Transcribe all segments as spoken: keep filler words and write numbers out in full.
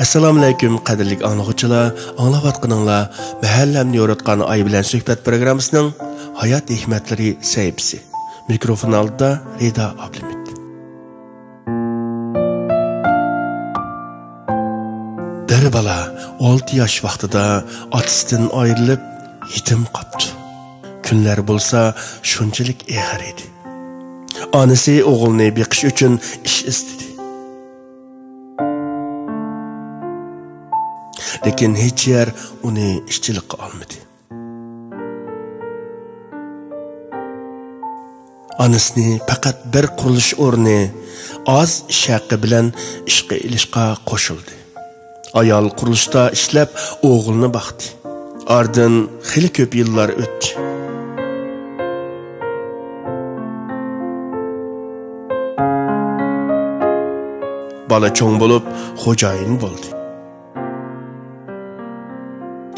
ئەسسالامۇئەلەيكۇم، قەدىرلىك ئاڭلىغۇچىلار، ئاڭلاۋاتقىنىڭلار مەھەللەمنى يورۇتقان ئاي بىلەن سۆھبەت پروگراممىسىنىڭ ھايات ھېكمەتلىرى سەھىپىسى. مىكروفون ئالدىدا رىدا ئابلىمىت. بىر بالا ئالتە ياش ۋاقتىدا ئاتىسىدىن ئايرىلىپ، يېتىم قاپتۇ. كۈنلەر بولسا شۇنچىلىك ئېغىر ئىدى. ئانىسى ئوغلىنى بېقىش ئۈچۈن ئىش ئىزدىدى. لېكىن ھېچ يەر ئۇنى ئىشچىلىققا ئالمىدى. ئانىسىنى پەقەت بىر قۇرۇلۇش ئورنى، ئاز ئىش ھەققى بىلەن ئىشقا ئېلىشقا قوشۇلدى. ئايال قۇرۇلۇشتا ئىشلەپ، ئوغلىنى باقتى. ئارىدىن خېلى كۆپ يىللار ئۆتتى. بالا چوڭ بولۇپ، خوجايىن بولدى.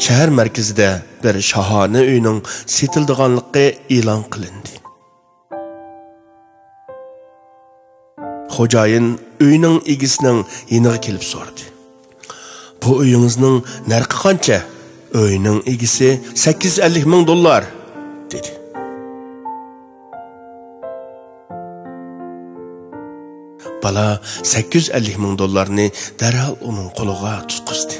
شەھەر مەركىزىدە بىر شاھانە ئۆينىڭ سېتىلىدىغانلىقى ئېلان قىلىندى. خوجايىن ئۆينىڭ ئىگىسىنىڭ يېنىغا كېلىپ سورىدى: «بۇ ئۆيىڭىزنىڭ نەرخى قانچە؟» «ئۆينىڭ ئىگىسى سەككىز يۈز ئەللىك مىڭ دوللار» دېدى. بالا سەككىز يۈز ئەللىك مىڭ دوللارنى دەرھال ئۇنىڭ قولىغا تۇتقۇزدى.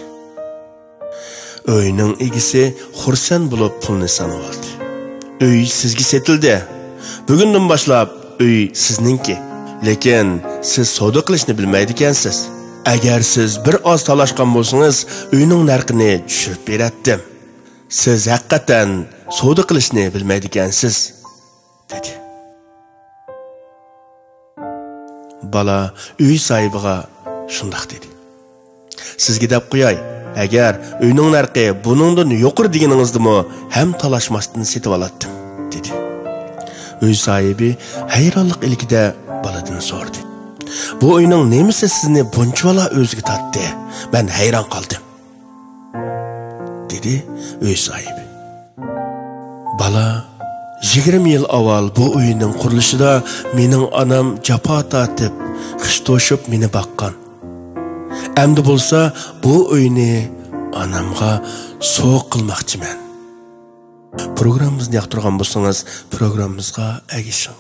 ئۆينىڭ ئىگىسى خۇرسەن بولۇپ پۇلنى سانىۋالدى. «ئۆي سىزگە سېتىلدى. بۈگۈندىن باشلاپ ئۆي سىزنىڭكى. لېكىن سىز سودا قىلىشنى بىلمەيدىكەنسىز. ئەگەر سىز بىر ئاز تالاشقان بولسىڭىز، ئۆينىڭ نەرخىنى چۈشۈرۈپ بېرەتتىم. سىز ھەقىقەتەن سودا قىلىشنى بىلمەيدىكەنسىز» دېدى. بالا ئۆي ساھىبىغا شۇنداق دېدى. «سىزگە دەپ قوياي، ئەگەر ئۆينىڭ نەرخى بۇنىڭدىن يۇقىرى دېگىنىڭىزدىمۇ ھەم تالاشماستىن سېتىۋالاتتىم» دېدى. ئۆي ساھىبى ھەيرانلىق ئىلكىدە بالىدىن سورىدى: «بۇ ئۆينىڭ نېمىسى سىزنى بۇنچىۋالا ئۆزىگە تارتتى؟ مەن ھەيران قالدىم» دېدى ئۆي ساھىبى. بالا: «يىگىرمە يىل ئاۋۋال بۇ ئۆينىڭ قۇرۇلۇشىدا مېنىڭ ئانام جاپا تارتىپ، خىش توشۇپ مېنى باققان. ئەمدى بولسا بۇ ئۆينى ئانامغا سوۋغا قىلماقچىمەن.» پروگراممىمىزنى ياقتۇرغان بولسىڭىز، پروگراممىمىزغا ئەگىشىڭ.